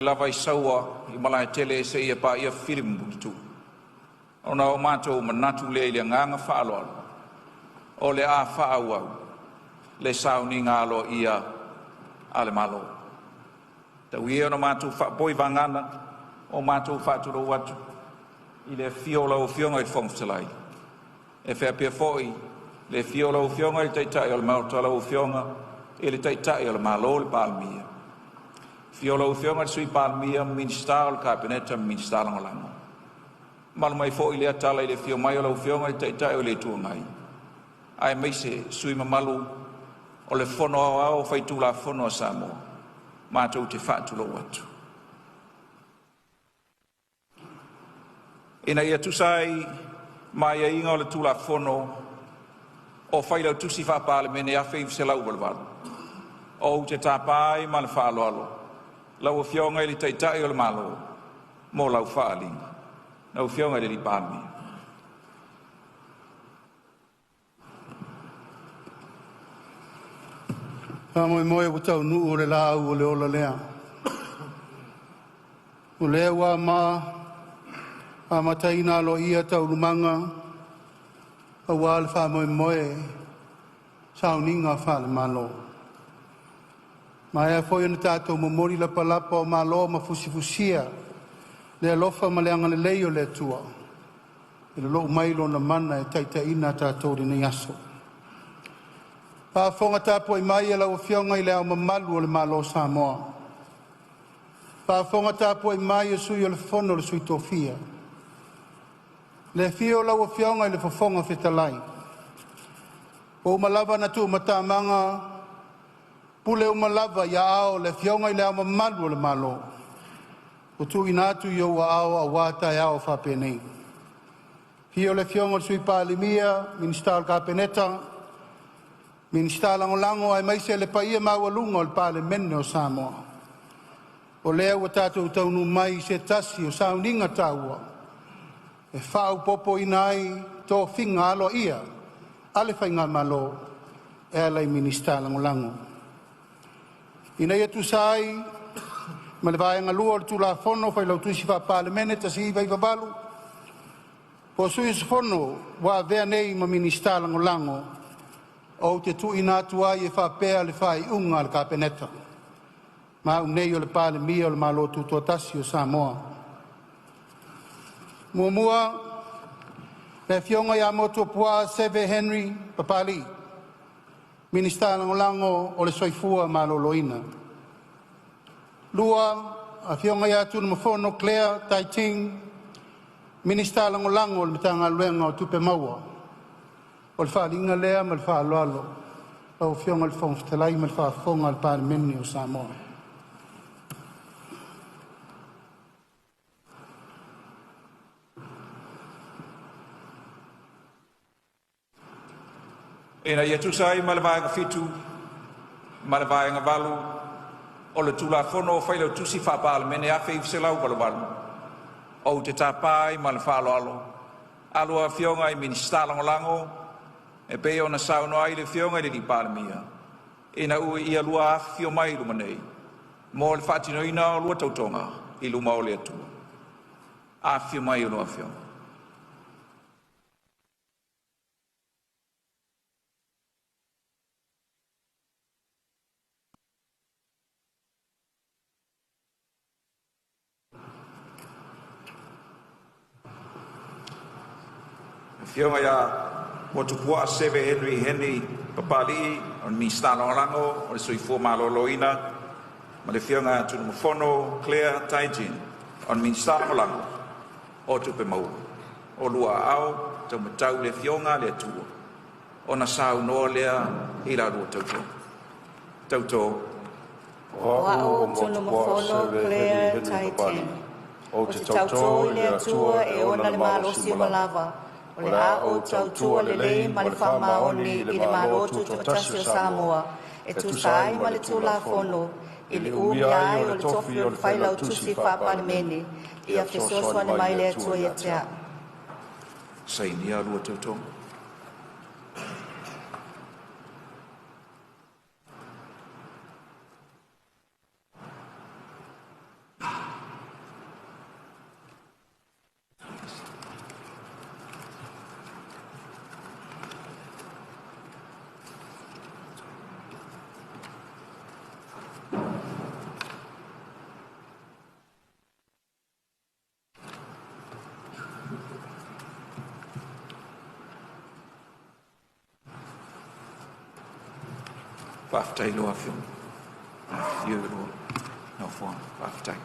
Lava i Saua i Malaetele seia paia Fili ma Puletuu. Ona o matou manatu lea i le agaga faaaloalo, o le a faaauau le sauniga aloaia a le Malo. Tau ia ina matou faapoi vagana o matou faatulou atu i le afio o lau Afioga i le Fofoga Fetalai, e faapea foi le afio o lau Afioga i le Taitai o le Maota, lau Afioga i le Taitai o le Malo, le Palemia, afio lau Afioga i le Sui Palemia ma Minisita o le Kapeneta ma Minisita Lagolago. Mamalu mai foi i lea tala i le afio mai o lau Afioga i le Taitai o le Itu Agai, aemaise sui usufono mamalu o le Fono Aoao Faitulafono a Samoa. Matou te faatulou atu. Ina ia tusa ai ma aiaiga o le Tulafono o Failautusi Faa-Palemene 1988, ou te tapa ai ma le faaaloalo lau Afioga i le Taitai o le Malo mo lau faaaliga. Lau Afioga i le Palemia. Faamoemoe ua taunuu le laau o le ola lea. O lea ua amataina aloaia taualumaga aua le faamoemoe sauniga faale-Malo. Maea foi ona tatou momoli lapalapa o malo ma fusifusia le alofa ma le agalelei o le Atua e lolou mai lona mana e taitaiina tatou i lenei aso. Faafofoga tapuai mai a lau Afioga i le Ao Mamalu o le Malo o Samoa, faafofoga tapuai mai a Sui o le Fono a Sui Tofia, le afio o lau Afioga i le Fofoga Fetalai, ua uma lava ona tuumatamaga pule uma lava i aao o le Afioga i le Ao Mamalu o le Malo ua tuuina atu i ou aao aua taeao faapenei. Afio le Afioga i le Sui Palemia, Minisita o le Kapeneta, Minisita Lagolago aemaise le paia maualuga o le Palemene o Samoa. O lea ua tatou taunuu mai i se tasi o sauniga taua e faaopoopoina ai tofiga aloaia a le Faigamalo e ala i Minisita Lagolago. Ina ia tusa ai ma le Vaega 2 o le Tulafono o Failautusi Faa-Palemene 1998, o sui usufono ua avea nei ma Minisita Lagolago, ou te tuuina atu ai e faapea le faaiuga a le Kapeneta. Ma au nei o le Palemia o le Malo Tutoatasi o Samoa. 1. Le Afioga MOTUAPUAA Seve Henry Papali'i, Minisita Lagolago o le Soifua Maloloina. 2. Afioga TUNUMAFONO Claire Tai Ting, Minisita Lagolago o le Matagaluega o Tupe Maua. O le faaaliga lea ma le faaaloalo lau Afioga i le Fofoga Fetalai ma le faafofoga a le Palemene o Samoa. Ina ia tusa ai ma le Vaega 7 ma le Vaega 8 o le Tulafono o Failautusi Faa-Palemene 1988, ou te tapa ai ma le faaaloalo a lua Afioga i Minisita Lagolago e pei ona saunoa ai le Afioga i le Palemia, ina ia lua afifio mai i luma nei mo le faatinoina o lua tautoga i luma o le Atua. Afifio mai a oulua Afioga. Afioga ia Motuopuaa Seve Henry Henry Papali'i o le Minisita Lagolago o le Soifua Maloloina ma le Afioga ia Tunumafono Claire Taijin o le Minisita Lagolago o Tupe Maua. O lua aao taumatau le Afioga a le Atua ona saunoa lea i la lua tautoga. Tauto. O O au au o Motuopuaa Tunumafono Seve Henry Claire Henry Taitini, Papali'i, ou ou te te tautō tautō i i le le Atua Atua e e ona ona le le malosi malosi uma uma lava, lava, o o le le a a ou ou tautua tautua lelei lelei ma ma le le faamaoni faamaoni i i le le Malo Malo Tutoatasi Tutoatasi o o Samoa Samoa e e tusa tusa ai ai ma ma le le Tulafono Tulafono, i i le le umia umia ai ai o o le le tofi tofi o o le le Failautusi Failautusi Faa-Palemene. Faa-Palemene. Ia Ia fesoasoani fesoasoani mai mai le le Atua Atua ia ia te te au. au. Sainia lua tautoga. Faafetai i lau Afioga. Afifio i lua nofoaga. Faafetai.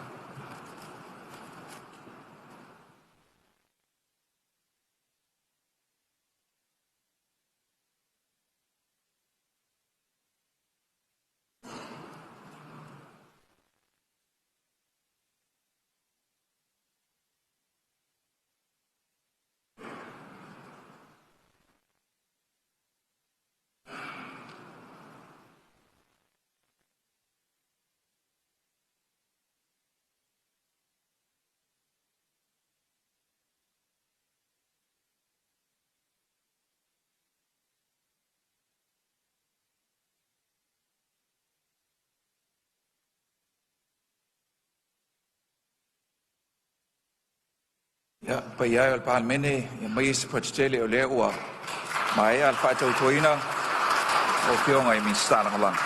Ia, paia e o le Palemene, ia maia se fatu tele o lea ua maea le faatautoina o Afioga i Minisita Lagolago.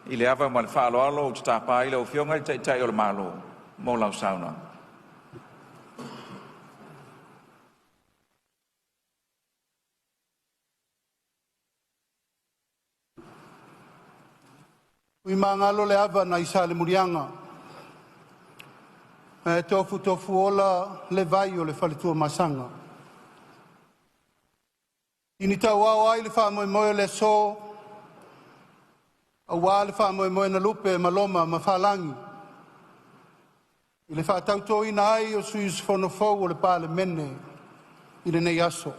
I le ava ma le faaaloalo ou te tapa ai lau Afioga i le Taitai o le Malo mo lau saunoaga. Ui magalo le ava nai Salemuliaga, ae tofu tofuola le vai o le faletuamasaga. I tauao ai le faamoemoe o le aso, aua le faamoemoe na lupe ma loma ma faalagi i le faatautoina ai o sui usufono fou o le Palemene i lenei aso.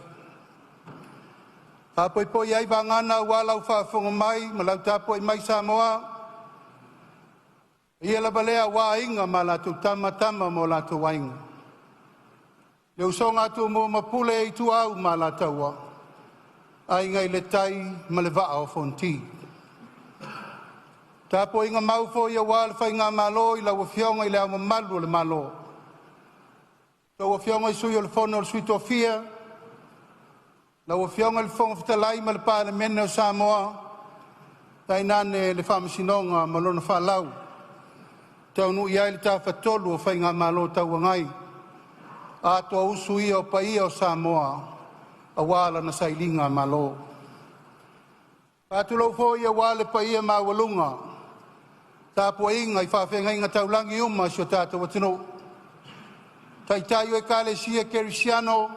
Faapoipoi ai vagana aua lau faafofoga mai ma lau tapuai mai Samoa, ia lava lea aua Aiga ma latou Tama, Tama ma o latou Aiga, le usoga a Tumua ma Pule, Ituau ma Alataua, Aiga i le Tai ma le Vaa o Fonoti. Tapuaiga mau foi aua le faigamalo i lau Afioga i Le Ao Mamalu o le Malo, lau Afioga i le Sui o le Fono a Sui Tofia, lau Afioga i le Fofoga Fetalai ma le Palemene o Samoa, tainane le Faamasinoga ma lona faalau, taunuu i ai le Tafatolu o Faigamalo Tauagai, atoa usu ia o paia o Samoa aua lana sailigamalo. Faatulou foi aua le paia maualuga tapuaiga i faafeagaiga taulagi uma a si o tatou atunuu, taitai o ekalesia kerisiano,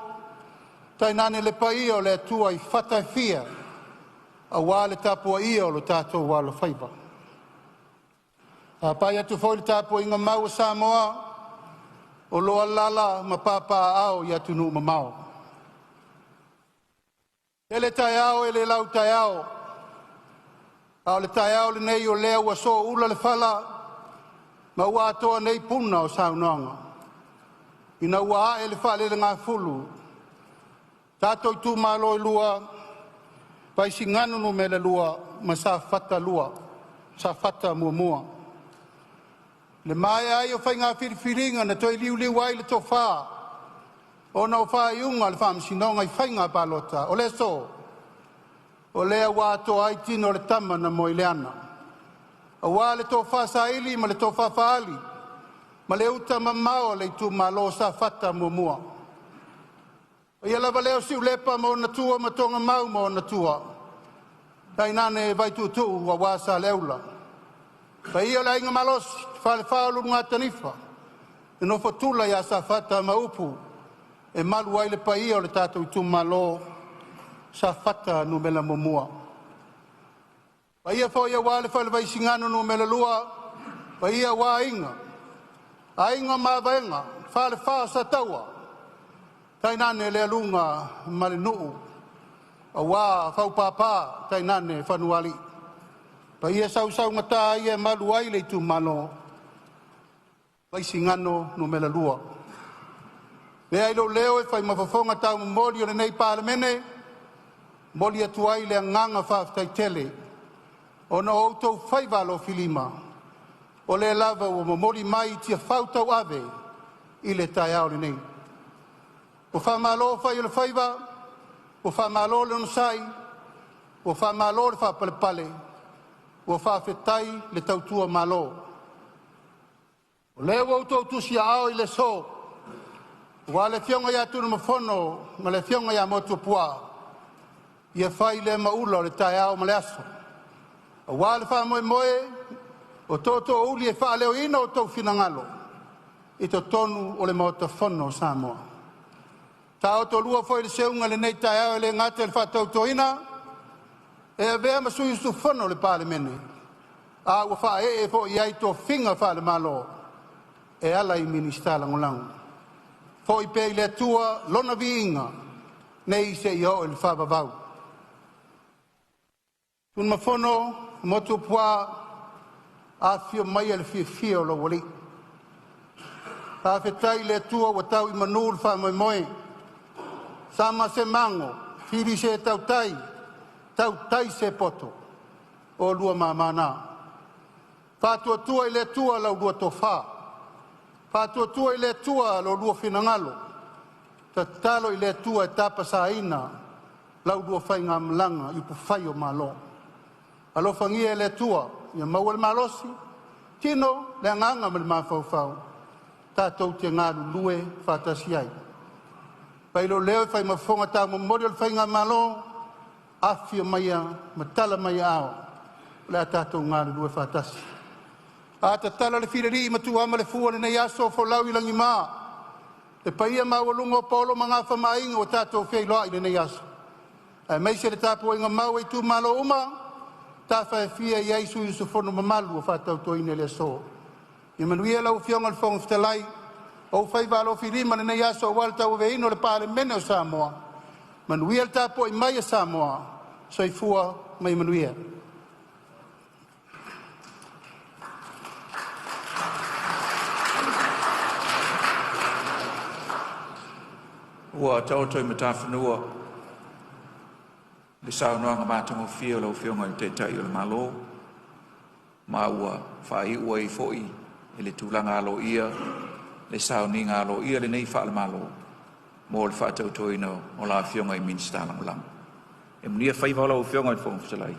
tainane le paia o le Atua i fata e fia aua le tapuaia o lo tatou alofaiva. E faapai atu foi i le tapuaiga mau a Samoa o lo o alaala ma papaaao i atunuu mamao. Lele taeao e le lau taeao, a o le taeao lenei o lea ua sooula le fala ma ua atoa nei puna o saunoaga ina ua ae le faalelegafulu tatou itumalo e lua, Vaisigano Nu.2 ma Safata 1. Le maea ai o faiga filifiliga na toe liuliu ai le tofa ona o faaiuga a le Faamasinoga i Faiga Palota. O le aso, o lea ua atoa ai tino o le tama na moe i le ana, aua le tofa saili ma le tofa faali ma le uta mamao a le itumalo o Safata 1. O paia lava lea o Siulepa ma ona tua ma Togamau ma ona tua, tainane Vaituutuu aua Saleaula, paia o le Aiga Malosi, Falefa o le Ulugatanifa, le nofo a tula ia Safata ma upu e malu ai le paia o le tatou itumalo Safata 1. Paia foi aua le Fale Vaisigano Nu.2, paia aua Aiga, Aiga ma Mavaega, Falefa o Sataua, tainane le aluga ma le nuu aua Faupapa tainane Fanualii, paia sausaugata ia e malu ai le itumalo Vaisigano 2. Avea ai lou leo e fai ma fofoga taumomoli o lenei Palemene, momoli atu ai le agaga faafetai tele ona o outou faiva alofilima o lea lava ua momoli mai i tiafau tauave i le taeao lenei. Ua faamalo fai o le faiva, ua faamalo le onosai, ua faamalo le faapalepale, ua faafetai le tautua malo. O lea ua outou tusiaao i le aso, aua le afioga ia Tunumafono ma le afioga ia Motuopuaa, Ia fai lea maula o le taeao ma le aso, aua le faamoemoe o tootoouli e faaleoina outou finagalo i totonu o le Maota Fono o Samoa. Taotolua foi le seuga i lenei taeao e le gata i le faatautoina e avea ma sui usufono o le Palemene, a ua faaee foi i ai tofiga faale-Malo e ala i Minisita Lagolago. Foi pea i le Atua lona viiga nei seia oo i le faavavau. Utumafono Motuopuaa, afifio maia le fiafia o lou alii. Faafetai i le Atua ua tau i manu le faamoemoe, sama se mago, fili se tautai, tautai se poto, o oulua mama na. Faatuatua i le Atua la ulua tofa, faatuatua i le Atua lo oulua finagalo, tatalo i le Atua e tapasaina la ulua faigamalaga i upufai o Malo. Alofagia e le Atua ia maua le malosi, tino le agaga ma le mafaufau tatou te galulue faatasi ai. Fai lou leo e fai ma fofoga taumomoli o le Faigamalo, afifio maia ma tala mai aao o le a tatou galulue faatasi. A tatala le filialii ma tuuama le fua i lenei aso, folau i lagima le paia maualuga o paolo ma gafa ma aiga ua tatou feiloai i lenei aso, aemaise le tapuaiga mau a itumalo uma tafa e fia i ai sui usufono mamalu o faatautoina i le aso. Ia manuia lau Afioga i le Fofoga Fetalai, o ou faiva alofilima i lenei aso aua le tauaveina o le Palemene o Samoa. Manuia le tapuai mai a Samoa. Soifua ma ia manuia. Ua taoto i matafanua le saunoaga matagofie a lau Afioga i le Taitai o le Malo, ma ua faaiu ai foi i le tulaga aloaia le sauniga aloaia lenei faale-Malo mo le faatautoina o la Afioga i Minisita Lagolago. E manuia faiva o lau Afioga i le Fofoga Fetalai,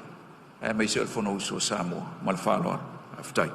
aemaise o le Fonousu a Samoa. Ma le faaaloalo, faafetai.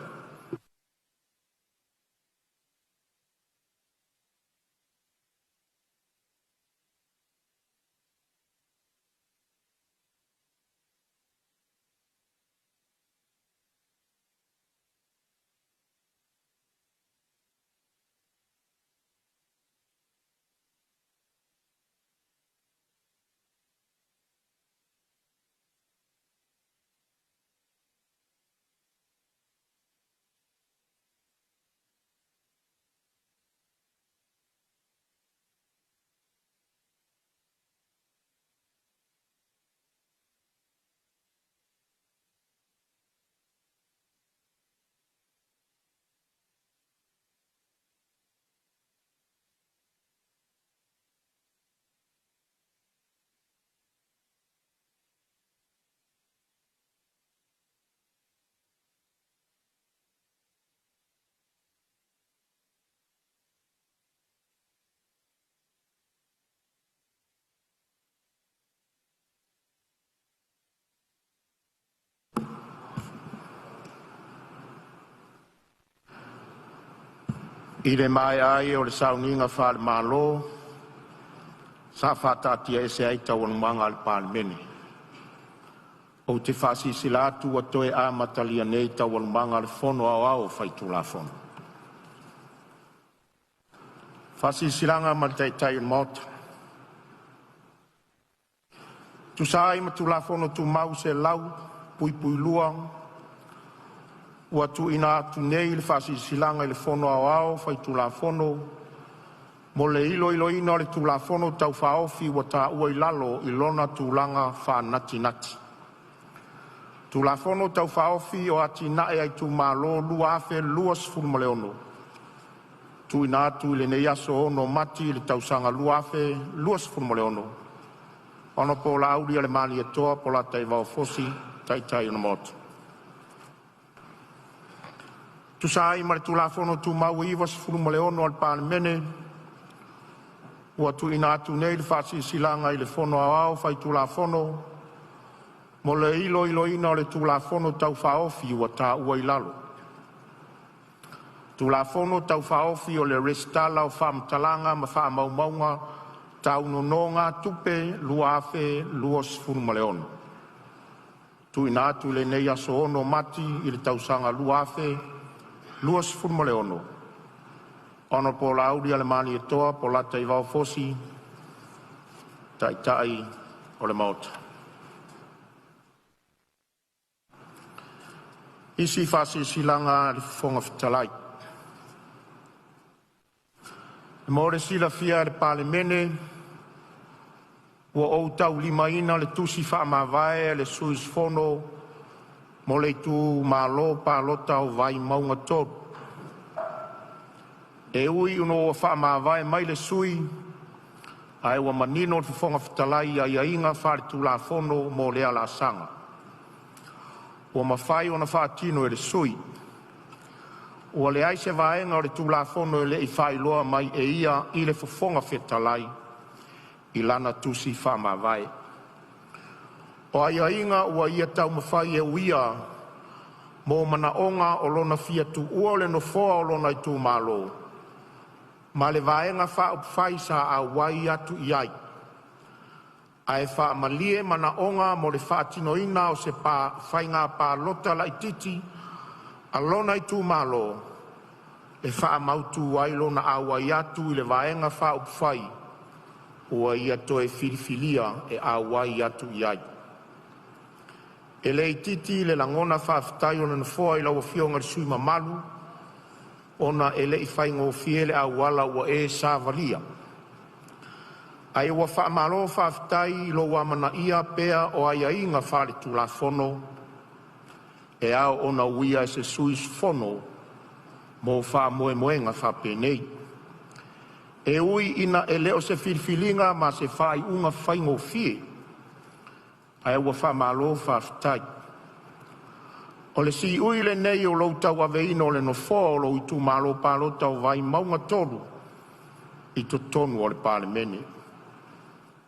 I le maea ai o le Sauniga Faale-Malo, sa faataatiaese ai Taualumaga a le Palemene. Ou te faasilasila atu ua toe amatalia nei Taualumaga a le Fono Aoao Faitulafono. Taitai o le Maota. E tusa ai ma Tulafono Tumau 100(2), ua tuuina atu nei le Faasilasilaga i le Fono Aoao Faitulafono mo le iloiloina o le Tulafono Tau Faaofi ua taua i lalo i lona tulaga faanatinati: Tulafono Tau Faaofi o Atinae a Itumalo 2026, tuuina atu i lenei aso 6 Mati i le tausaga 2026, Hon Laaulialemalietoa Polataivao Fosi, Taitai o le Maota. E tusa ai ma le Tulafono Tumau 96 a le Palemene, ua tuuina atu nei le Faasilasilaga i le Fono Aoao Faitulafono mo le iloiloina o le Tulafono Tau Faaofi ua taua i lalo: Tulafono Tau Faaofi o le Resitala o Faamatalaga ma Faamaumauga Tau Nonōgātupe 2026. TUUINA ATU i lenei aso 6 Mati tausaga 2026. Hon Laaulialemalietoa Polata Ivao Fosi, Taitai o le Maota. Isi Faasilasilaga a le Fofoga Fetalai. Mo le silafia e le Palemene, ua ou taulimaina le Tusi Faamavae a le Sui Usufono mo le Itumalo Palota o Vaimauga 3. E ui ina ua faamavae mai le sui, ae ua manino le Fofoga Fetalai i aiaiga faale-Tulafono mo lea laasaga ua mafai ona faatino e le sui. Ua leai se vaega o le Tulafono e le i faailoa mai e ia i le Fofoga Fetalai i lana Tusi Faamavae. O aiaiga ua ia taumafai e uia mo manaoga o lona fia tuua o le nofoa o lona itumalo ma le Vaega Faaupufai sa auai atu i ai, ae faamalie manaoga mo le faatinoina o se faiga palota laitiiti a lona itumalo e faamautu ai lona auai atu i le Vaega Faaupufai ua ia toe filifilia e auai atu i ai. E le itiiti le lagona faafetai o le Nofoa i lau Afioga i le sui usufono mamalu, ona e le i faigofie le auala ua e savalia, ae ua faamalo faafetai i lou amanaia pea o aiaiga faale-Tulafono e ao ona uia e se sui usufono mo faamoemoega faapenei. E ui ina e le o se filifiliga ma se faaiuga faigofie, ae ua faamalo faafetai. O le siui lenei o lou tauaveina o le Nofoa o lou Itumalo Palota o Vaimauga 3 i totonu o le Palemene.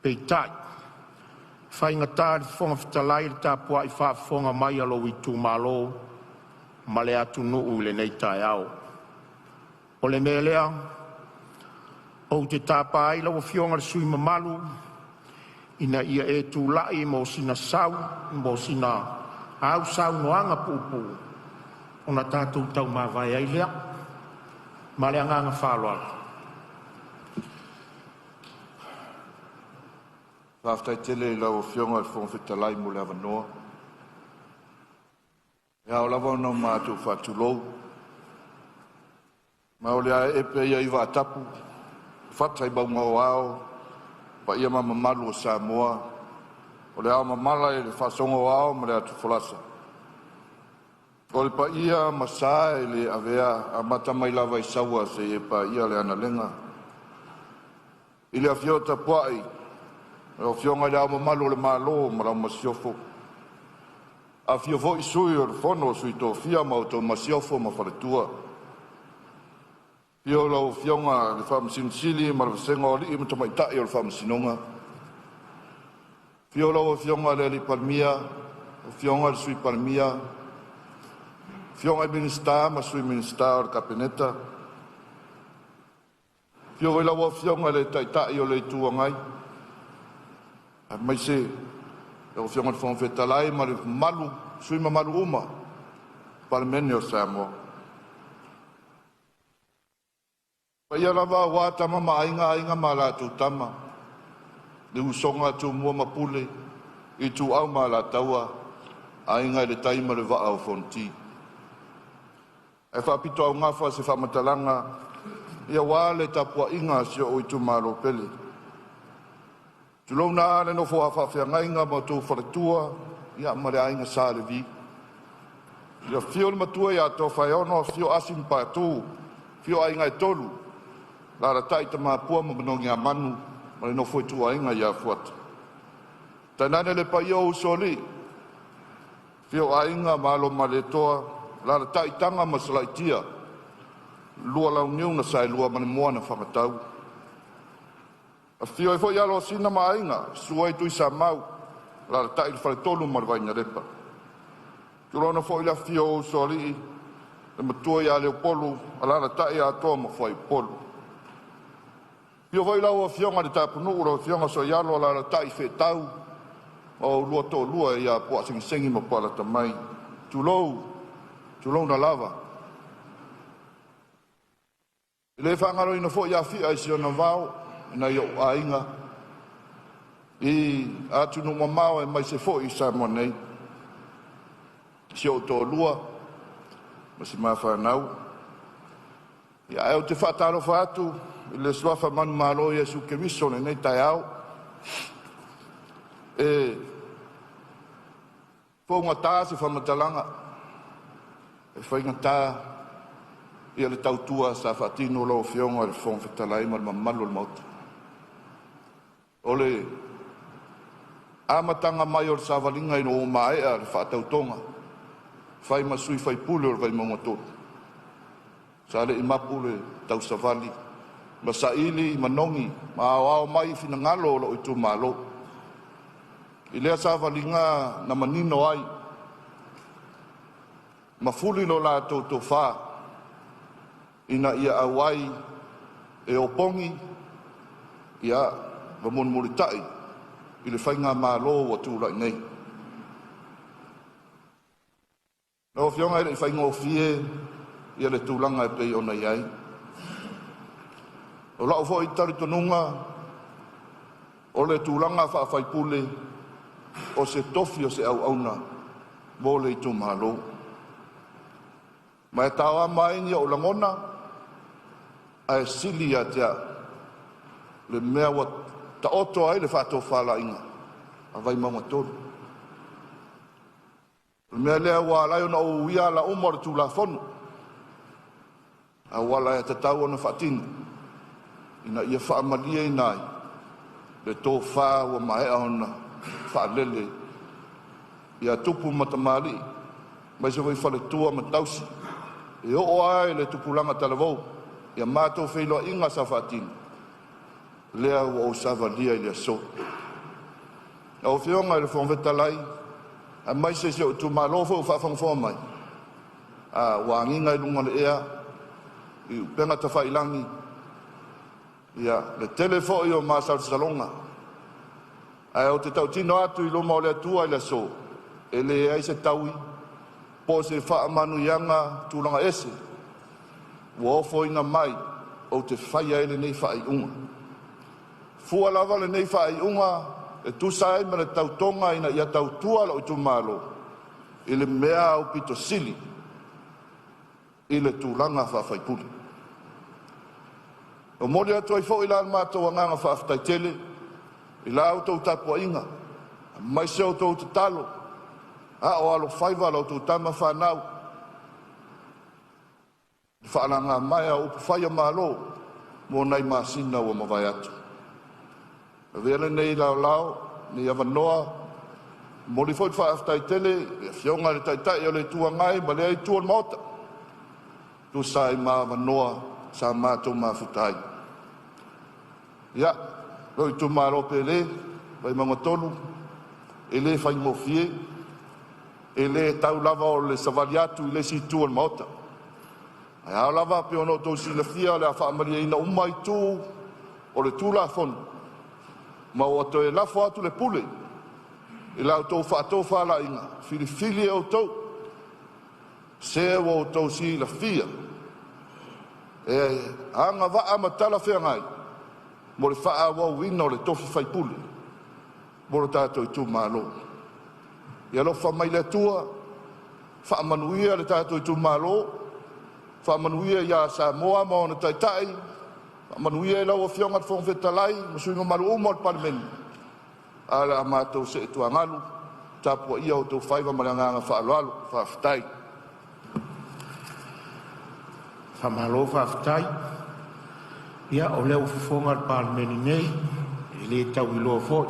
Peitai, e faigata i le Fofoga Fetalai le tapuai faafofoga mai a lou itumalo ma le atunuu i lenei taeao. O le mea lea, ou te tapa ai lau Afioga i le sui usufono mamalu ina ia e tulai mo sina au saunoaga puupuu ona tatou taumavae ai lea. Ma le agaga faaaloalo. Faafetai tele i lau Afioga i le Fofoga Fetalai mo le avanoa. E ao lava ona matou faatulou, ma o le a ee pea ia i vaatapu e fata i mauga o ao paia ma mamalu o Samoa, o le aomamala i le faasooga o ao ma le atufolasa. O le paia ma sa e le avea, amata mai lava i Saua seia paia le Analega. I le afio tapuai o lau Afioga i Le Ao Mamalu o le Malo ma lau Masiofo, afifio foi Sui o le Fono a Sui Tofia ma outou Masiofo ma Faletua. Afio lau Afioga i le Faamasino Sili ma le vasega o alii ma tamaitai o le Faamasinoga. Afio lau Afioga i le Palemia, afioga i le Sui Palemia, afioga i Minisita ma Sui Minisita o le Kapeneta. Afio foi lau Afioga i le Taitai o le Itu Agai, aemaise lau Afioga i le Fofoga Fetalai ma le mamalu o sui usufono mamalu uma o le Palemene o Samoa. O paia lava aua Tama ma Aiga, Aiga ma latou Tama, le usoga a Tumua ma Pule, Ituau ma Alataua, Aiga i le Tai ma le Vaa o Fonoti. Ae faapitoaugafa se faamatalaga aua le tapuaiga a si ou itumalo pele. Tulouna le nofo a faafeagaiga ma outou faletua ma le aiga Sa Levi. Le afio o le matua ia Tofaeono, afio Asi ma Patu, afio aiga e tolu, alaalatai Tamapua ma Manogiamanu ma le nofo a ituaiga ia Fuata. Tainane le paia o usoalii, afio Aiga ma Alo o Malietoa, alaalatai Taga ma Salaitia, lua Launiu na Saelua ma le moa na fagatau. Afio ai foi Alosina ma Aiga, susu ai Tuisamau, alaalatai le faletolu ma le Vainalepa. Tulouna foi le afifio o usoalii, le matua ia Leupolu, alaalatai Atoa ma Fuaiupolu. Afio foi lau Afioga i le Tapunuu, lau Afioga Sooialo Alaalatai Feetau ma oulua Toalua ia Puaasegisegi ma Puaalatamaia. Tulou, tulouna lava. E le faagaloina foi Afia i si ona vao i nai ou aiga i atunuu mamao aemaise foi i Samoa nei, si ou toalua ma si ma fanau. Ae ou te faatalofa atu i le suafa manumalo o Iesu Keriso o lenei taeao. E fougata se faamatalaga, e faigata ia le tautua sa faatino lau Afioga i le Fofoga Fetalai ma le mamalu o le Maota. O le amataga mai o le savaliga ina ua maea le faatautoga, fai ma sui faipule o le Vaimauga 3, sa le i mapu le tausavali ma saili manogi ma aoao mai finagalo o lou itumalo. I lea savaliga na manino ai ma fuli lo latou tofa ina ia auai e opogi ia ma mulimulitai i le faigamalo ua tulai nei. Lau Afioga e le i faigofie ia le tulaga e pei ona i ai. O lau foi talitonuga o le tulaga faa-faipule, o se tofi o se auauna mo le itumalo. Ma e taoama ai ni ou lagona ae sili ia te au le mea ua taoto ai le faatofalaiga a Vaimauga 3. O le mea lea ua ala ai ona ou uia ala uma o le Tulafono, auala e tatau ona faatino ina ia faamalieina ai le tofa ua maea ona faalele ia tupu ma tamalii, aemaise foi faletua ma tausi, e oo lava i le tupulaga talavou. Ia matou feiloaiga sa faatino, lea ua ou savalia i le aso. Lau Afioga i le Fofoga Fetalai, aemaise si ou itumalo foi ua faafogafoga mai, a ua agiga i luga o le ea i upega tafailagi ia le tele foi o masalosaloga, ae ou te tautino atu i luma o le Atua i le aso, e leai se taui po o se faamanuiaga tulaga ese ua ofoina mai ou te faia ai lenei faaiuga. Fua lava lenei faaiuga e tusa ai ma le tautoga ina ia tautua lou itumalo i le mea aupito sili i le tulaga faa-faipule. E momoli atu ai foi la le matou agaga faafetai tele i la outou tapuaiga, aemaise o outou tatalo a o alofaiva la outou tama fanau i le faalagamaea o upufai o Malo mo nai masina ua mavae atu. Avea lenei laolao, lenei avanoa, e momoli foi le faafetai tele i le Afioga i le Taitai o le Itu Agai ma lea Itu o le Maota, tusa ai ma avanoa sa matou mafuta ai. Ia, lou itumalo pele, Vaimauga 3, e le faigofie, e le tau lava o le savali atu i le isi itu o le Maota. Ae ao lava pei ona outou silafia, o le a faamalieina uma itu o le Tulafono, ma ua toe lafo atu le pule i la outou faatofalaiga filifili e outou se ua outou silafia e agavaa ma talafeagai mo le faaauauina o le tofi faipule mo lo tatou itumalo. Ia alofa mai le Atua faamanuia le tatou itumalo, faamanuia ia Samoa ma ona taitai, faamanuia i lau Afioga i le Fofoga Fetalai ma sui usufono mamalu uma o le Palemene. Ae o le a matou see tuangalu, tapuaia outou faiva ma le agaga faaaloalo. Faafetai. Faamalo faafetai. Ia o lea ua fofoga le Palemene nei, e le tauiloa foi,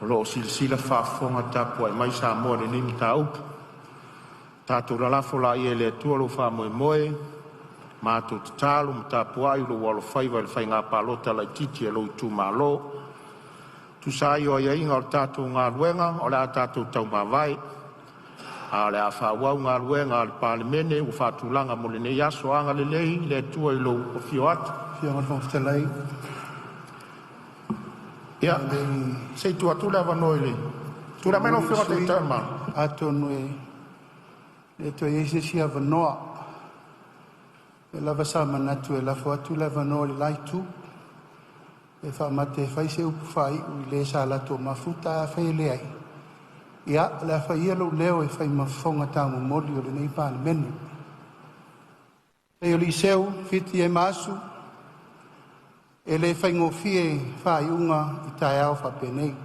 o lo o silasila faafofoga tapuai mai Samoa i lenei mataupu. Tatou lalafo laia i le Atua lou faamoemoe, matou tatalo ma tapuai lou alofaiva i le faiga palota laitiiti a lou itumalo. E tusa ai o aiaiga o le tatou galuega, o le a tatou taumavae, a o le a faaauau galuega a le Palemene ua faatulaga mo lenei aso. Agalelei le Atua i lou afio atu Afioga i le Fofoga Fetalai. Ia, se i tuu atu le avanoa i le tulai mai lau Mulimuli Afioga i le sui Taitai o le Malo. Atonu e le toe i ai se isi avanoa. O lea lava sa manatu e lafo atu le avanoa i le la itu pe faamate e fai se upu faaiu i le sa latou mafuta. Ae afai e leai, ia o le a fai ia lou leo e fai ma fofoga taumomoli o lenei Palemene. Aliiseu Fiti e Maasu, e le faigofie faaiuga i taeao faapenei.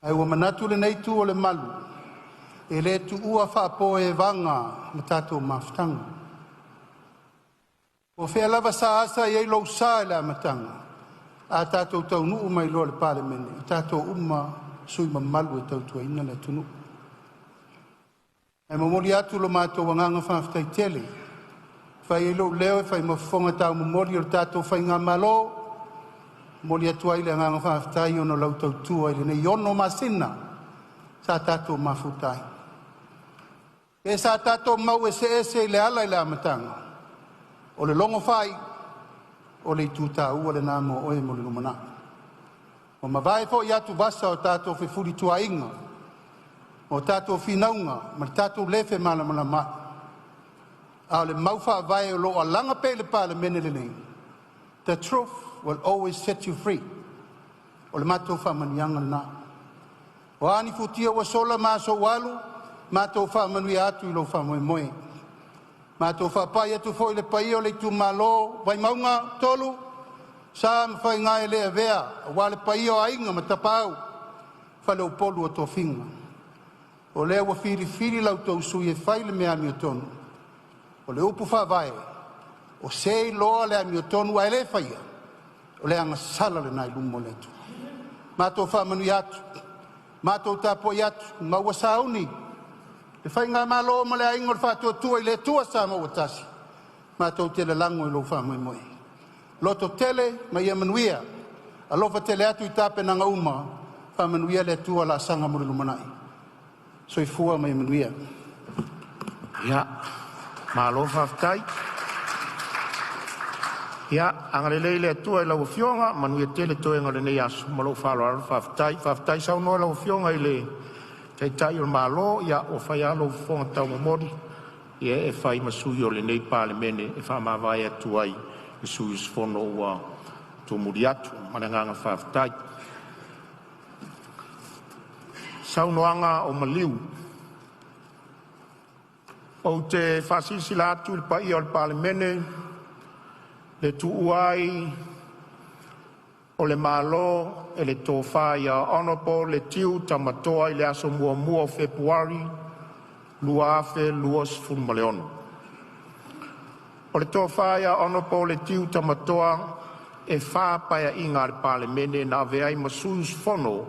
Ae ua manatu lenei itu o le malu, e le tuua faapoevaga le tatou mafutaga. Po o fea lava sa asa i ai lou sa i le amataga, a tatou taunuu mai loa i le Palemene, o tatou uma sui usufono mamalu e tautuaina le atunuu. Ae momoli atu lo matou agaga faafetai tele, e fai ai lou leo e fai ma fofoga taumomoli o le tatou faigamalo, momoli atu ai le agaga faafetai ona o lau tautua i lenei 6 masina sa tatou mafuta ai. Pe sa tatou mau eseese i le ala i le amataga, o le logo faaiu, o le itu taua lena mo oe mo le lumanai. Ua mavae foi atuvasa o tatou fefulituaaiga, o tatou finauga ma le tatou le femalamalamaai, a o le mau faavae o lo o alaga pea i le Palemene lenei, the truth will always set you free. O le matou faamanuiaga lena. O a ni futia ua sola ma aso ua alu, matou faamanuia atu i lou faamoemoe. Matou faapai atu foi i le paia o le itumalo Vaimauga 3, sa ma faiga e le avea aua le paia o Aiga ma Tapaau, Faleupolu o tofiga. O lea ua filifili la outou sui e fai le mea amiotonu. O le upu faavae, o se e iloa le amiotonu ae le faia, o le agasala lena i luma o le Atua. Matou faamanuia atu, matou tapuai atu ma ua sauni le Faigamalo ma le Aiga o le Faatuatua i le Atua Samoa ua tasi, matou te lalago i lou faamoemoe. Lototele ma ia manuia. Alofa tele atu i tapenaga uma, faamanuia le Atua laasaga mo le lumanai. Soifua ma ia manuia. Ia, malo faafetai. Ia agalelei le Atua i lau Afioga, manuia tele toega o lenei aso ma lou faaaloalo faafetai. Faafetai saunoa i lau Afioga i le Taitai o le Malo, ia ua fai a lou fofoga taumomoli ia e fai ma sui o lenei Palemene e faamavae atu ai i sui usufono ua tumuli atu. Ma le agaga faafetai. Saunoaga o maliu. Ou te faasilasila atu i le paia o le Palemene le tuua ai o le Malo e le Tofa Hon Letiu Tamatoa i le aso 1 o Fepuari 2026. O le Tofa Hon Letiu Tamatoa e fa Paeaiga a le Palemene na avea ai ma sui usufono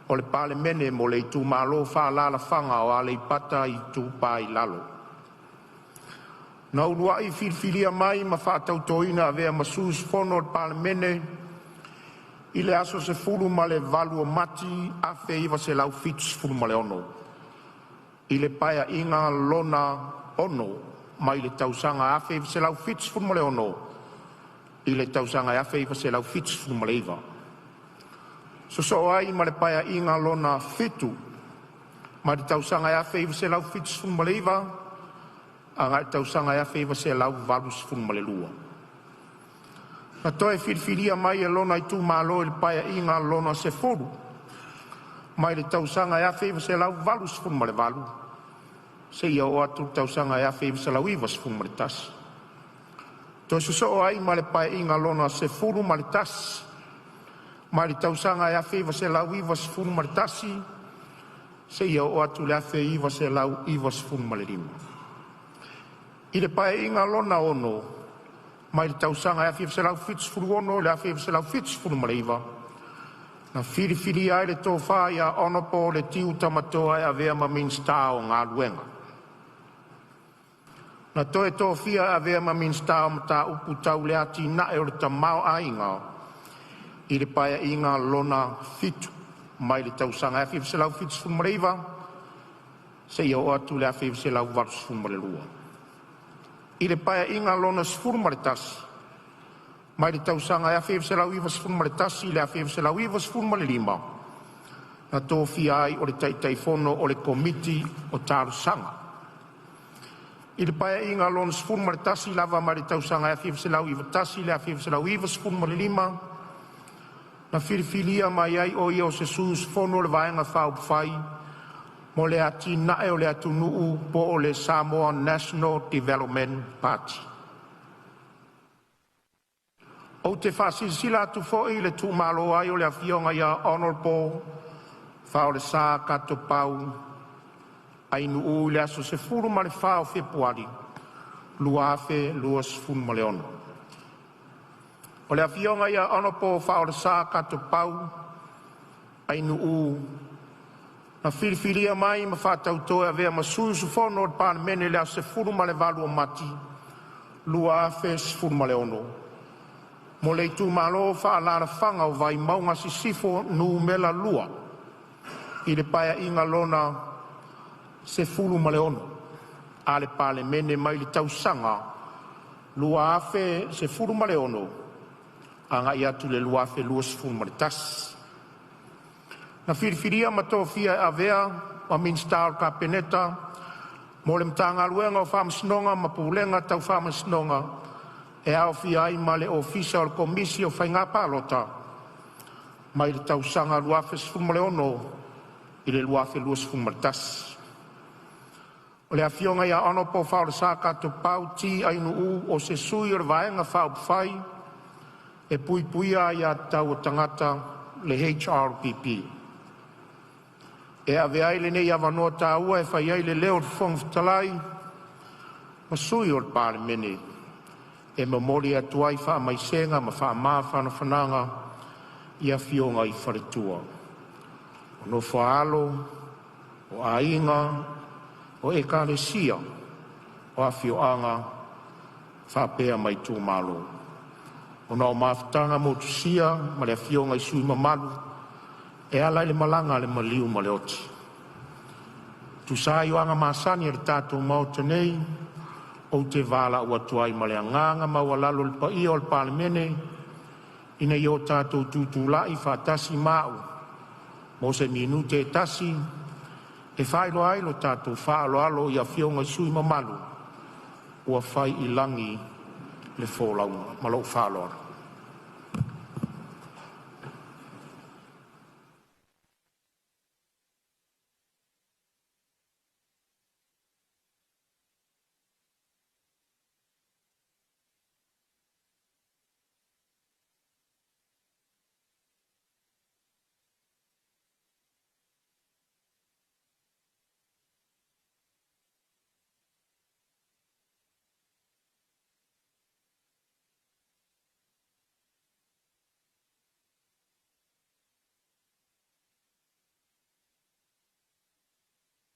o le Palemene mo le Itumalo Faaalaalafaga o Aleipata Itupa i Lalo. Na uluai filifilia mai ma faatautoina e avea ma sui usufono o le Palemene i le aso 18 Mati 1976 i le Paeaiga Lona VI mai le tausaga 1976 i le tausaga 1979. Sosoo ai ma le Paeaiga Lona VII mai le tausaga 1979 agai le tausaga 1982. Na toe filifilia mai e lona itumalo i le Paeaiga Lona X mai le tausaga 1988 seia oo atu i le tausaga 1991. Toe sosoo ai ma le Paeaiga Lona XI mai le tausaga 1991 seia oo atu i le 1995. I le Paeaiga Lona VI mai le tausaga 1976 i le 1979, na filifilia ai le Tofa Hon Letiu Tamatoa e avea ma Minisita o Galuega. Na toe tofia e avea ma Minisita o Mataupu Tau le Atinae o le Tamaoaiga i le Paeaiga Lona VII mai le tausaga 1979 seia oo atu i le 1982. I le Paeaiga Lona XI Mai le tausaga e 1991 i le 1995, na tofia ai o le Taitaifono o le Komiti o Talosaga. I le Paeaiga Lona XI lava mai le tausaga e 1991 i le 1995, na filifilia mai ai o ia o se sui usufono o le Vaega Faaupufai mo le Atinae o le Atunuu po o le Samoa National Development Party. Ou te faasilasila atu foi le tuumalo ai o le Afioga Hon. FAOLESA Katopau Ainuu i le aso 14 Fepuari 2026. O le Afioga Hon Faaolesa Katopau Ainuu na filifilia mai ma faatauto e avea ma sui usufono o le Palemene i le aso 18 Mati 2016 mo le Itumalo Faaalaalafaga o Vaimauga Sisifo Nu.2 i le Paeaiga Lona XVI a le Palemene mai le tausaga 2016 agai le 2021. Na filifilia ma tofia e avea ma Minisita o le Kapeneta mo le Matagaluega o Faamasinoga ma Pulega Tau Faamasinoga, e aofia ai ma le Ofisa o le Komisi o Faiga Palota, mai le tausaga 2016 i le 2021. O le Afioga Hon Faaolesa Katopau T. Ainuu o se sui o le Vaega Faaupufai e Puipuia Aia Tatau a Tagata HRPP. E avea ai lenei avanoa taua e fai ai le leo o le Fofoga Fetalai ma Sui o le Palemene e momoli atu ai faamaisega ma faamafanafanaga i Afioga i faletua, nofo-a-alo, aiga, ekalesia, afioaga ma itumalo, ona o mafutaga motusia ma le Afioga i le sui usufono mamalu e ala i le malaga a le maliu ma le oti. E tusa ai o aga masani a le tatou Maota nei, ou te valaau atu ai ma le agaga maualalo i le paia o le Palemene ina ia o tatou tutulai filemu ma a'u mo se minute e tasi, e faailoa ai lo tatou faaaloalo i Afioga i sui usufono mamalu ua fai i lagi le folauga. Ma lou faaaloalo.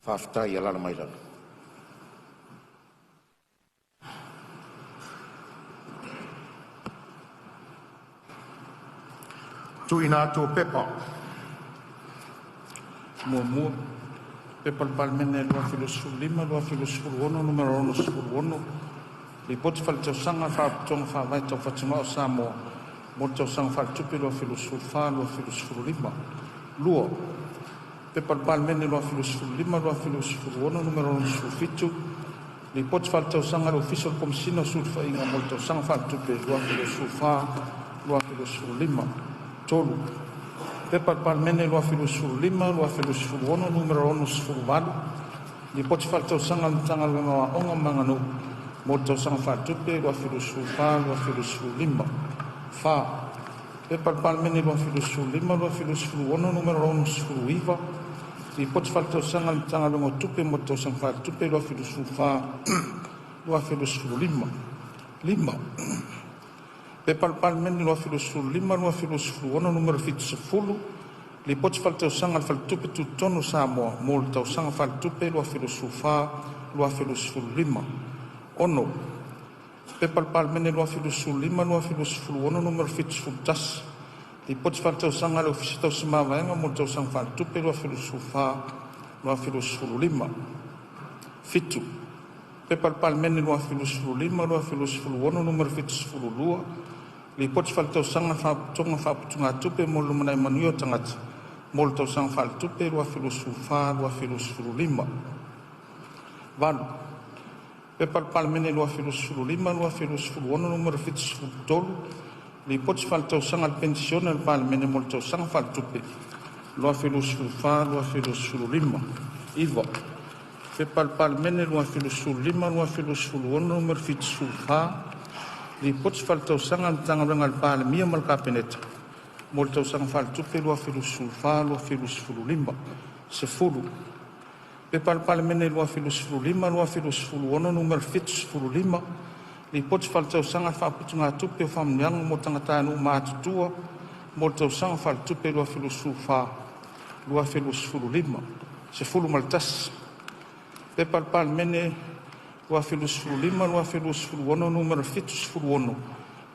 Faafetai. Alaala mai lalo. Tuuina atu o Pepa. 1. P.P.2025/2026 Nu.66, Lipoti Faaletausaga a le Faalapotopotoga Faavae Tau Fatugao a Samoa mo le Tausaga Faaletupe 2024/2025. 2. P.P.2025/2026 Nu.67, Lipoti Faaletausaga a le Ofisa o le Komesina o Sulufaiga mo le Tausaga Faaletupe 2024/2025. 3. P.P.2025/2026 Nu.68, Lipoti Faaletausaga a le Matagaluega o Aoga ma Aganuu mo le Tausaga Faaletupe 2024/2025. 4. P.P.2025/2026 Nu.69, Lipoti Faaletausaga a le Matagaluega o Tupe mo le Tausaga Faaletupe 2024/2025. 5. P.P.2025/2026 Nu.70, Lipoti Faaletausaga a le Faletupe Tutotonu o Samoa mo le Tausaga Faaletupe 2024/2025. 6. P.P.2025/2026 Nu.71, Lipoti Faaletausaga a le Ofisa Tausi Mavaega mo le Tausaga Faaletupe 2024/2025. 7. P.P.2025/2026 Nu.72, Lipoti Faaletausaga a le Faalapotopotoga o Faaputugatupe mo le Lumanai Manuia o Tagata mo le Tausaga Faaletupe 2024/2025. 8. P.P.2025/2026 Nu.73, Lipoti Faaletausaga a le Penisione a le Palemene mo le Tausaga Faaletupe 2024/2025. 9. P.P.2025/2026 Nu.74, Lipoti Faaletausaga a le Matagaluega a le Palemia ma le Kapeneta mo le Tausaga Faaletupe 2024/2025. 10. P.P.2025/2026 Nu.75, Lipoti Faaletausaga a le Faaputugatupe o Faamanuiaga mo Tagatanuu Matutua mo le Tausaga Faaletupe 2024/2025. 11. P.P.2025/2026 Nu.76,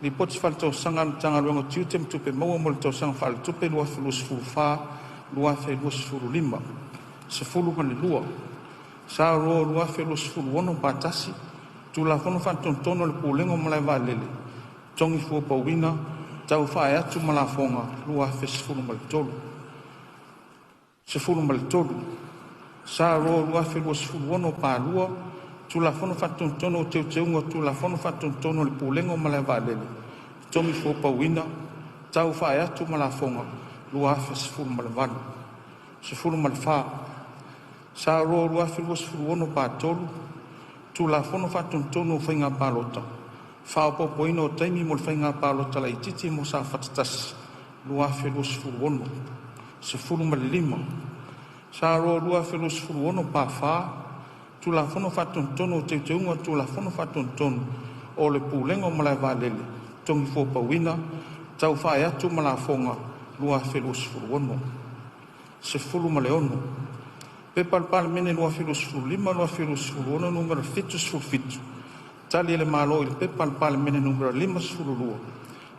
Lipoti Faaletausaga a le Matagaluega o Tiute ma Tupe Maua mo le Tausaga Faaletupe 2024/2025. 12. S.R 2026/1, Tulafono Faatonutonu a le Pulega o Malae Vaalele (Totogi Fua Pauina Tau Faaee atu ma Lafoga) 2013. 13. S.R 2026/2, Tulafono Faatonutonu o Teuteuga o Tulafono Faatonutonu a le Pulega o Malae Vaalele (Totogi Fua Pauina Tau Faaee atu ma Lafoga) 2018. 14. S.R 2026/3, Tulafono Faatonutonu o Faiga Palota (Faaopoopoina o Taimi mo le Faiga Palota Laitiiti mo Safata 1 2026). 15. S.R 2026/4, Tulafono Faatonutonu o Teuteuga o Tulafono Faatonutonu o le Pulega o Malae Vaalele (Totogi Fua Pauina Tau Faaee atu ma Lafoga) 2016. 16. P.P.2025/2026 Nu.77, Tali a le Malo i le Pepa a le Palemene Nu.52,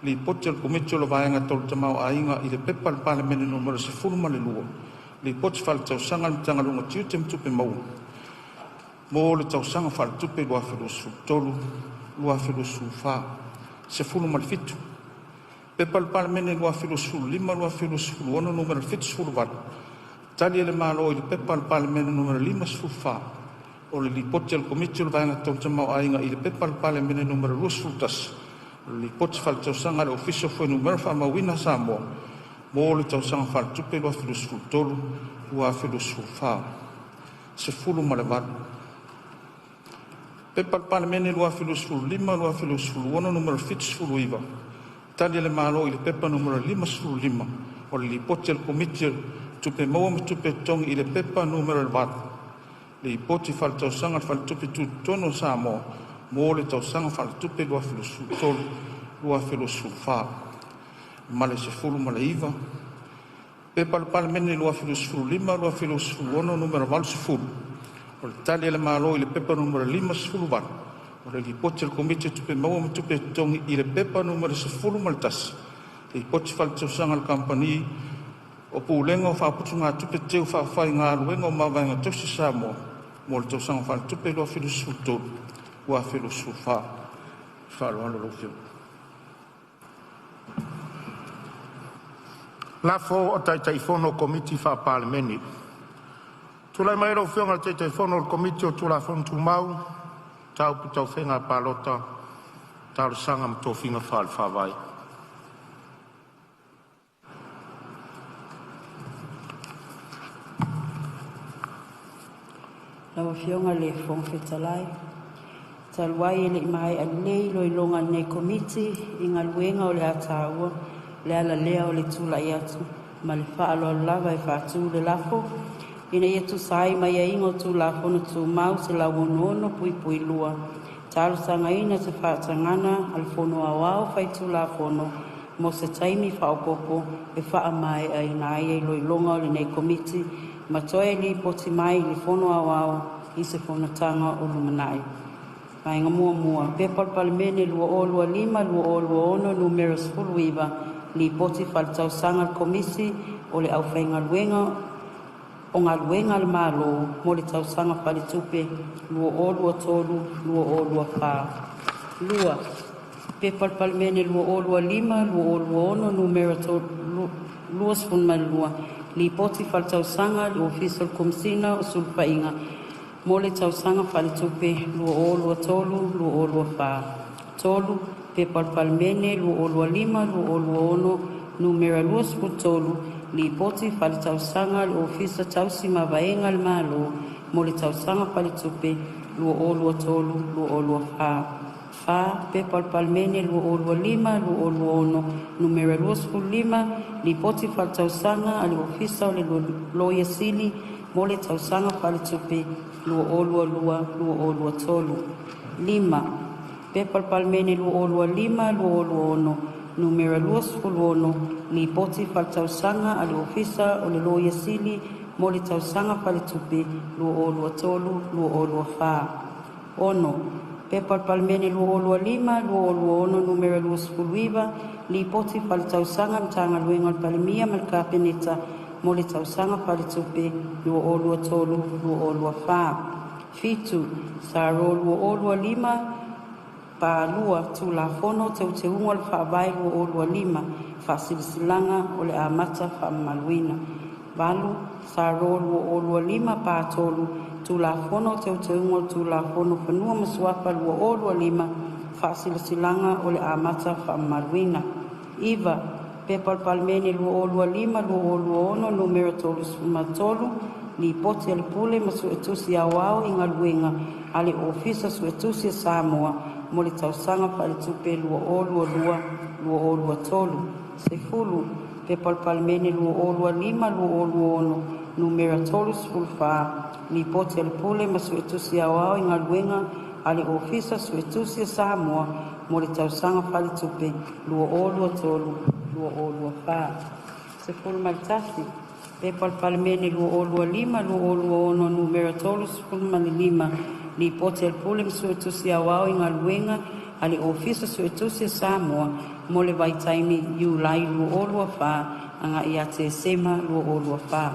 Lipoti a le Komiti o le Vaega Tau le Tamaoaiga i le Pepa a le Palemene Nu.12, Lipoti Faaletausaga a le Matagaluega o Tiute ma Tupe Maua mo le Tausaga Faaletupe 2023/2024. 17. P.P.2025/2026 Nu.78, Tali a le Malo i le Pepa a le Palemene Nu.54, o le Lipoti a le Komiti o le Vaega Tau le Tamaoaiga i le Pepa a le Palemene Nu.21, o le Lipoti Faaletausaga a le Ofisa o Fuainumera Faamauina a Samoa mo le Tausaga Faaletupe 2023/2024. 18. P.P.2025/2026 Nu.79, Tali a le Malo i le Pepa Nu.55, o le Lipoti a le Komiti o Tupe Maua ma Tupe Totogi i le Pepa Nu.8, Lipoti Faaletausaga a le Faletupe Tutotonu o Samoa mo le Tausaga Faaletupe 2023/2024. Ma le 19. P.P.2025/2026 Nu.80, o le Tali a le Malo i le Pepa Nu.58, o le Lipoti a le Komiti o Tupe Maua ma Tupe Totogi i le Pepa Nu.11, Lipoti Faaletausaga a le Kamupani o Pulega o Faaputugatupe Teu Faafaigaluega o Mavaega Tausi a Samoa mo le Tausaga Faaletupe 2023/2024. Faaaloalo lau Afioga. Lafo a Taitaifono o Komiti Faa-Palemene. Tulai mai lau Afioga i le Taitaifono o le Komiti o Tulafono Tumau, Mataupu Tau Faiga Palota, Talosaga ma Tofiga Faale-Faavae. Lau Afioga i le Fofoga Fetalai, talu ai e lei maea lelei iloiloga a lenei Komiti i galuega o le a taua, o le ala lea o le tulai atu ma le faaaloalo lava e faatu le lafo, Ina ia tusa ai ma aiaiga o Tulafono Tumau 166(2), e talosagaina se faatagaga a le Fono Aoao Faitulafono mo se taimi faaopoopo e faamaeaina ai iloiloga a lenei Komiti ma toe lipoti mai i le Fono Aoao i se Fonotaga o lumanai. 1. P.P.2025/2026 Nu.19, Lipoti Faaletausaga a le Komisi o le Aufaigaluega o Galuega a le Malo mo le Tausaga Faaletupe 2023/2024. 2. P.P.2025/2026 Nu.22, Lipoti Faaletausaga a le Ofisa o le Komesina o Sulufaiga mo le Tausaga Faaletupe 2023/2024. 3. P.P.2025/2026 Nu.23, Lipoti Faaletausaga a le Ofisa Tausi Mavaega a le Malo mo le Tausaga Faaletupe 2023/2024. 4. P.P.2025/2026 Nu.25, Lipoti Faaletausaga a le Ofisa o le Loia Sili mo le Tausaga Faaletupe 2022/2023. 5. P.P.2025/2026 Nu.26, Lipoti Faaletausaga a le Ofisa o le Loia Sili mo le Tausaga Faaletupe 2023/2024. 6. P.P.2025/2026 Nu.29, Lipoti Faaletausaga a le Matagaluega a le Palemia ma le Kapeneta mo le Tausaga Faaletupe 2023/2024. 7. S.R 2025/2 Tulafono o Teuteuga o le Faavae 2025 Faasilasilaga o le Amata Faamamaluina. 8. S.R 2025/3 Tulafono o Teuteuga o le Tulafono o Fanua ma Suafa 2025 Faasilasilaga o le Amata Faamamaluina. 9. P.P.2025/2026 Nu.33, Lipoti a le Pule ma Suetusi Aoao i Galuega a le Ofisa Suetusi a Samoa mo le Tausaga Faaletupe 2022/2023. 10. P.P.2025/2026 Nu.34, Lipoti a le Pule ma Suetusi Aoao i Galuega a le Ofisa Suetusi a Samoa mo le Tausaga Faaletupe 2023/2024. 11. P.P.2025/2026 Nu.35, Lipoti a le Pule ma Suetusi Aoao i Galuega a le Ofisa Suetusi a Samoa mo le vaitaimi Iulai 2024 agai ia Tesema 2024.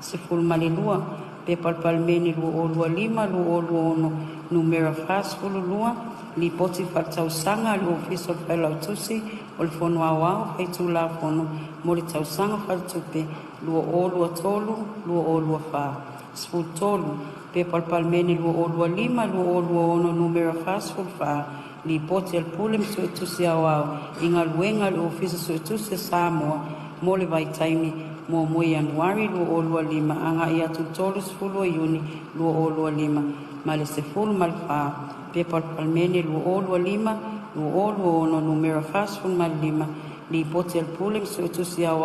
12. P.P.2025/2026 Nu.42, Lipoti Faaletausaga a le Ofisa o le Failautusi o le Fono Aoao Faitulafono mo le Tausaga Faaletupe 2023/2024. 13. P.P.2025/2026 Nu.44, Lipoti a le Pule ma Suetusi Aoao i Galuega a le Ofisa Suetusi a Samoa mo le vaitaimi 1 Ianuari 2025 agai atu i le 30 Iuni 2025 ma le 14. P.P.2025/2026 Nu.45, Lipoti a le Pule ma Suetusi Aoao